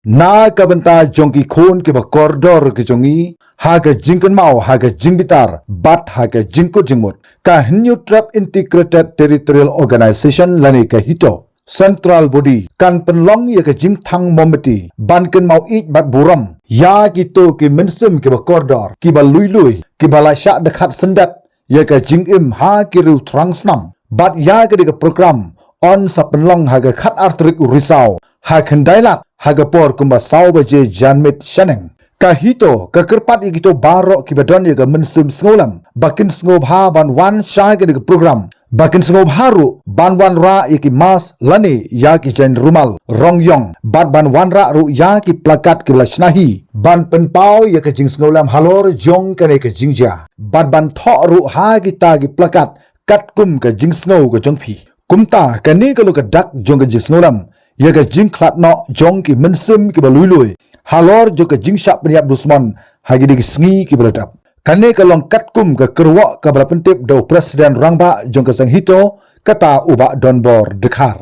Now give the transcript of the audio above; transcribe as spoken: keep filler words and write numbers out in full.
Na ka bynta jong ki khun kiba kordor ki jong ngi, ha ka jingkynmaw, ha ka jingbitar bad ha ka jingkut jingmut, ka Hynñiewtrep Integrated Territorial Organization lane ka HITO Central Body kan pynlong ïa ka jingthang mombati ban kynmaw ïeit bad burom ïa kito ki mynsiem kiba kordor, kiba lui lui, kiba la shah dkhot syndet ïa ka jingim ha ki riew thrang snam. Bad ïa kane ka program yn sa pynlong ha ka khatar tarik u Risaw, ha Khyndailad, ha ka por kumba saw baje janmiet shaneng. Ka HITO ka kyrpad ïa kito baroh kiba don ïa ka mynsiem sngewlem ba kin sngewbha ban wan sha kane ka program, ba kin sngewbha ruh ban wanrah ïa ki mask lane ïa ki jaiñ rumal rong ïong, bad ban wanrah ruh ïa ki plakat kiba la shna hi ban pynpaw ïa ka jingsngewlem halor jong kane ka jingjia, bad ban thoh ruh ha kita ki plakat katkum ka jingsngew ka jong phi. Kumta kane ka long ka dak jong ka jingsngewlem ïa ka jingkhlad noh jong ki mynsiem kiba lui lui halor jong ka jingshah pynïap dusmon ha kine ki sngi kiba la dep. Kane ka long katkum ka kyrwoh kaba la pyntip da u President Rangbah jong ka seng HITO, kata u Bah Donbor Dkhar.